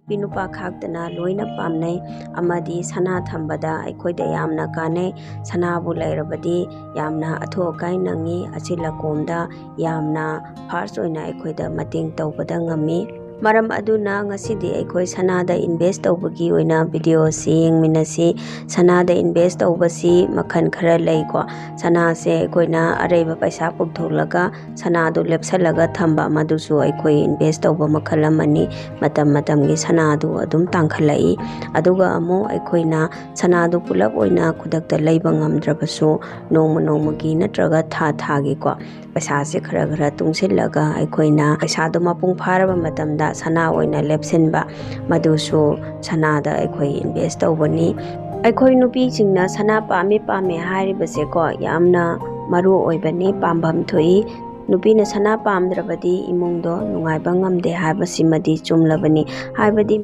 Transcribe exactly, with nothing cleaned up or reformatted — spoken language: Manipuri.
ꯅꯨꯄꯤ ꯅꯨꯄꯥ ꯈꯥꯛꯇꯅ ꯂꯣꯏꯅ ꯄꯥꯝꯅꯩ꯫ ꯑꯃꯗꯤ ꯁꯅꯥ ꯊꯝꯕꯗ ꯑꯩꯈꯣꯏꯗ ꯌꯥꯝꯅ ꯀꯥꯟꯅꯩ꯫ ꯁꯅꯥꯕꯨ ꯂꯩꯔꯕꯗꯤ ꯌꯥꯝꯅ ꯑꯊꯨ ꯑꯀꯥꯏ ꯅꯪꯉꯤ꯫ ꯑꯆꯤꯜ ꯑꯀꯣꯝꯗ ꯌꯥꯝꯅ ꯐꯥꯁ ꯑꯣꯏꯅ ꯑꯩꯈꯣꯏꯗ ꯃꯇꯦꯡ ꯇꯧꯕꯗ ꯉꯝꯃꯤ꯫ ꯃꯔꯝ ꯑꯗꯨꯅ ꯉꯁꯤꯗꯤ ꯑꯩꯈꯣꯏ ꯁꯅꯥꯗ ꯏꯟꯚꯦꯁ ꯇꯧꯕꯒꯤ ꯑꯣꯏꯅ ꯚꯤꯗꯤꯑꯣ ꯑꯁꯤ ꯌꯦꯡꯃꯤꯟꯅꯁꯤ꯫ ꯁꯅꯥꯗ ꯏꯟꯚꯦꯁ ꯇꯧꯕꯁꯤ ꯃꯈꯜ ꯈꯔ ꯂꯩꯀꯣ꯫ ꯁꯅꯥꯁꯦ ꯑꯩꯈꯣꯏꯅ ꯑꯔꯩꯕ ꯄꯩꯁꯥ ꯄꯨꯊꯣꯛꯂꯒ ꯁꯅꯥꯗꯨ ꯂꯦꯞꯁꯜꯂꯒ ꯊꯝꯕ, ꯃꯗꯨꯁꯨ ꯑꯩꯈꯣꯏ ꯏꯟꯚꯦꯁ ꯇꯧꯕ ꯃꯈꯜ ꯑꯃꯅꯤ꯫ ꯃꯇꯝ ꯃꯇꯝꯒꯤ ꯁꯅꯥꯗꯨ ꯑꯗꯨꯝ ꯇꯥꯡꯈꯠꯂꯛꯏ꯫ ꯑꯗꯨꯒ ꯑꯃꯨꯛ ꯑꯩꯈꯣꯏꯅ ꯁꯅꯥꯗꯨ ꯄꯨꯂꯞ ꯑꯣꯏꯅ ꯈꯨꯗꯛꯇ ꯂꯩꯕ ꯉꯝꯗ꯭ꯔꯕꯁꯨ, ꯅꯣꯡꯃ ꯅꯣꯡꯃꯒꯤ ꯅꯠꯇ꯭ꯔꯒ ꯊꯥ ꯊꯥꯒꯤꯀꯣ, ꯄꯩꯁꯥꯁꯦ ꯈꯔ ꯈꯔ ꯇꯨꯡꯁꯤꯜꯂꯒ ꯑꯩꯈꯣꯏꯅ ꯄꯩꯁꯥꯗꯣ ꯃꯄꯨꯡ ꯐꯥꯔꯕ ꯃꯇꯝꯗ ꯁꯅꯥ ꯑꯣꯏꯅ ꯂꯦꯞꯁꯤꯟꯕ, ꯃꯗꯨꯁꯨ ꯁꯅꯥꯗ ꯑꯩꯈꯣꯏ ꯏꯟꯚꯦꯁ ꯇꯧꯕꯅꯤ꯫ ꯑꯩꯈꯣꯏ ꯅꯨꯄꯤꯁꯤꯡꯅ ꯁꯅꯥ ꯄꯥꯝꯃꯤ ꯄꯥꯝꯃꯤ ꯍꯥꯏꯔꯤꯕꯁꯦꯀꯣ, ꯌꯥꯝꯅ ꯃꯔꯨ ꯑꯣꯏꯕꯅꯤ, ꯄꯥꯝꯐꯝ ꯊꯣꯛꯏ꯫ ꯅꯨꯄꯤꯅ ꯁꯅꯥ ꯄꯥꯝꯗ꯭ꯔꯕꯗꯤ ꯏꯃꯨꯡꯗꯣ ꯅꯨꯡꯉꯥꯏꯕ ꯉꯝꯗꯦ ꯍꯥꯏꯕꯁꯤꯃꯗꯤ ꯆꯨꯝꯂꯕꯅꯤ꯫ ꯍꯥꯏꯕꯗꯤ